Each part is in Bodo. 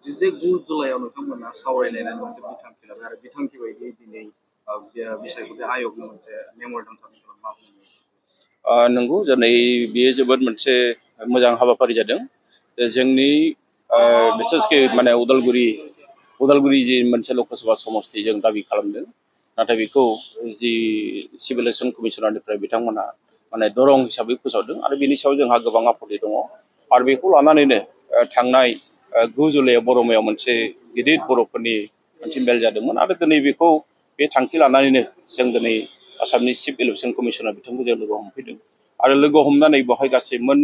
जुदि 9 जुलाइआव नोंथांमोना सावरायलायनानै मोनसे बिथांखि लाबाय आरो बिथांखि बायदियै दिनै बिसायख'थि आय'गनि मोनसे मेम'रेन्डाम साबमिट मा बुङो? नंगौ दिनै बेयो जोबोद मोनसे मोजां हाबाफारि जादों। जोंनि बिसेसके माने उदालगुरि जि मोनसे लकसभा समस्ति जों दाबि खालामदों, नाथाय बेखौ जि सिभिल इलेक्सन कमिसनारनिफ्राय बिथांमोना माने दरं हिसाबै फोसावदों आरो बेनि सायाव जोंहा गोबां आपत्ति दङ आरो बेखौ लानानैनो थांनाय 9 जुलाइआव बरमायाव मोनसे गिदिर बर'फोरनि मोनसे मेल जादोंमोन आरो दिनै बेखौ बे थांखि लानानैनो जों दिनै आसामनि चिफ इलेक्सन कमिसनार बिथांखौ जों लोगो हमफैदों आरो लोगो हमनानै बेवहाय गासै मोन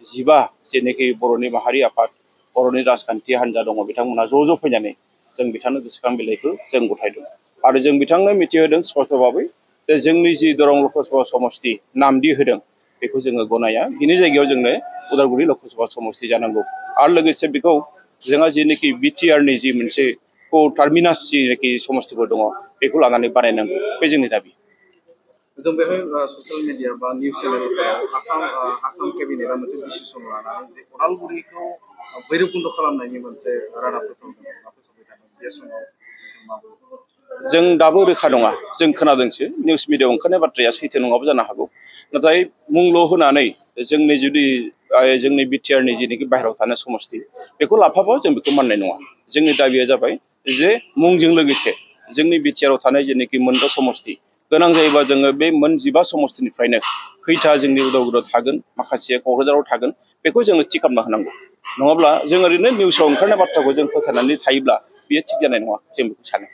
15 जेनोखि बर'नि माहारि आफाद बर'नि राजखान्थि हान्जा दङ बिथांमोना ज' फैनानै जों बिथांनो गोसोखां बिलाइखौ जों गथायदों आरो जों बिथांनो मिथिहोदों स्पष्ट भाबै जे जोंनि जि दरं लकसभा समस्ति नामदि होदों बेखौ जोङो गनाया, बिनि जायगायाव जोंनो उदालगुरि लकसभा समस्ति जानांगौ आरो लोगोसे बेखौ जोंहा जेनोखि बिटिआरनि जि मोनसे टार्मिनास जेनोखि समस्तिफोर दङ बेखौ लानानै बानायनांगौ, बे जोंनि दाबि। जों बेहाय ससियेल मिडिया बा निउस चेनेलफोराव आसाम केबिनेटआ मोनसे डिसिसन लानानै जे उदालगुरिखौ भैरबकुन्द खालामनायनि मोनसे रादाब फोसावबाय थादों बे समाव जों दाबो रोखा नङा, जों खोनादोंसो निउस मिडियाआव ओंखारनाय बाथ्राया सैथो नङाबो जानो हागौ, नाथाय मुंल' होनानै जोंनि जुदि जोंनि बिटिआरनि जेनोखि बाहेरायाव थानाय समस्ति बेखौ लाफाबा जों बेखौ माननाय नङा। जोंनि दाबिया जाबाय जे मुंजों लोगोसे जोंनि बिटिआरआव थानाय जेनोखि मोनबा समस्ति गोनां जायोबा जोङो बे मोन 15 समस्तिनिफ्रायनो खैथा जोंनि उदालगुरियाव थागोन, माखासे क'क्राझाराव थागोन, बेखौ जोङो थि खालामना होनांगौ। नङाब्ला जों ओरैनो निउसाव ओंखारनाय बाथ्राखौ जों फोथायनानै थायोब्ला बेयो थिग जानाय नङा, जों बेखौ सानो।